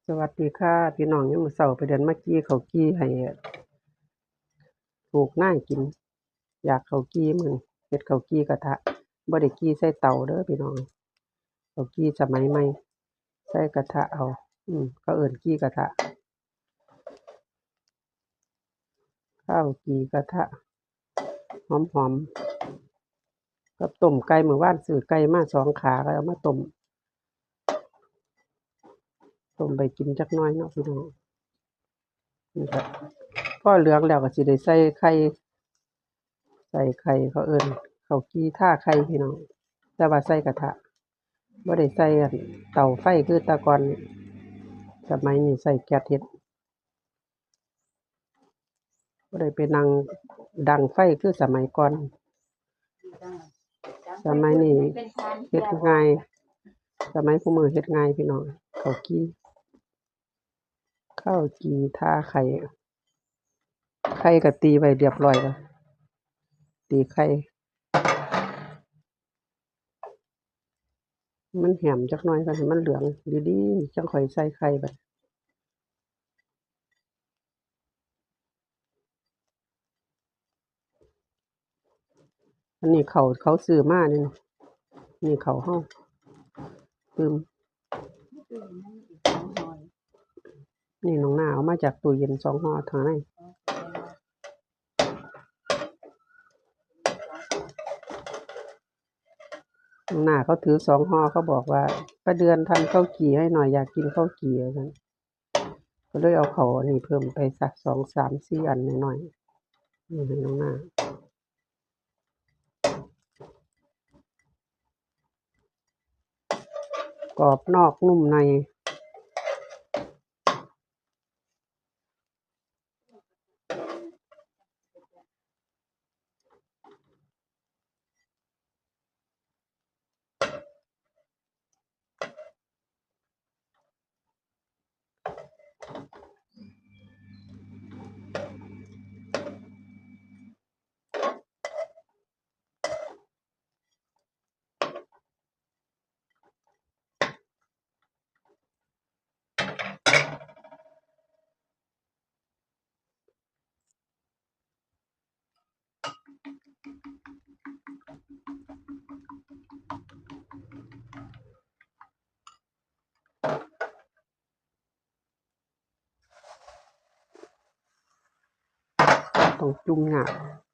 ສະຫວັດດີຄ່ະພີ່ນ້ອງ, ຍາມມື້ເຊົ້າໄປເດີນມາກີ່ເຂົ້າກີ່ໃຫ້ລູກນາຍກິນ. ຢາກເຂົ້າກີ່ມື້ນີ້ ເຮັດເຂົ້າກີ່ກະທະ, ບໍ່ໄດ້ກີ່ໃສ່ເຕົາເດີພີ່ນ້ອງ, ເຂົ້າກີ່ສະໄໝໃໝ່ ໃສ່ກະທະເອົາ. ອືມ ເຂົາເອີ້ນກີ່ກະທະ. ຂ້າວຈີ່ກະທະ ຫອມໆ ກັບຕົ້ມໄກ່. ມື້ວານຊື້ໄກ່ມາສອງຂາ ກໍເອົາມາຕົ້ມ ຕົ້ມໄປກິນຈັກໜ້ອຍເນາະພີ່ນ້ອງ. ນີ້ກະພໍເຫຼືອງແລ້ວ ກໍຊິໄດ້ໃສ່ໄຂ່, ໃສ່ໄຂ່. ເຂົາເອີ້ນເຂົ້າກີ່ທາໄຂ່ພີ່ນ້ອງ, ແຕ່ວ່າໃສ່ກະທະ, ບໍ່ໄດ້ໃສ່ອັນເຕົາໄຟຄືແຕ່ກ່ອນ. ສະໄໝນີ້ໃຊ້ແກັສເຮັດ. ບໍ່ໄດ້ໄປນັ່ງດັງໄຟຄືສະໄໝກ່ອນ. ສະໄໝນີ້ເຮັດງ່າຍ, ສະໄໝຄຸມື້ເຮັດງ່າຍພີ່ນ້ອງ. ເຂົ້າກີ່, ເຂົ້າຈີ່ທາໄຂ່, ໄຂ່ກໍຕີໄວ້ລຽບລ້ອຍແລ້ວ, ຕີໄຂ່. ມັນແຫ້ງຈັກໜ້ອຍກ່ອນ ໃຫ້ມັນເຫຼືອງດີໆ ຈັ່ງຄ່ອຍໃສ່ໄຂ່ບັດ. ອັນນີ້ເຂົ້າ ເຂົາຊື້ມານີ້, ນີ້ເຂົ້າເຮົາຕື່ມ. ນີ້ນ້ອງໜ້າເອົາມາຈາກຕູ້ເຢັນສອງຫໍ່ທາງໃນ. ໜ້າເຂົາຖືສອງຫໍ່ ເຂົາບອກວ່າ "ປາເດືອນ ທຳເຂົ້າຈີ່ໃຫ້ໜ້ອຍ ຢາກກິນເຂົ້າຈີ່" ວ່າຊັ້ນ. ກໍເລີຍເອົາເຂົ້າອັນນີ້ເພີ່ມໄປຊະ ສອງ ສາມ ສີ່ ອັນນ້ອຍໆ ນີ້ໃຫ້ນ້ອງໜ້າ. ກອບນອກນຸ້ມໃນ. ຕ້ອງຈຸ່ມນ້ຳ.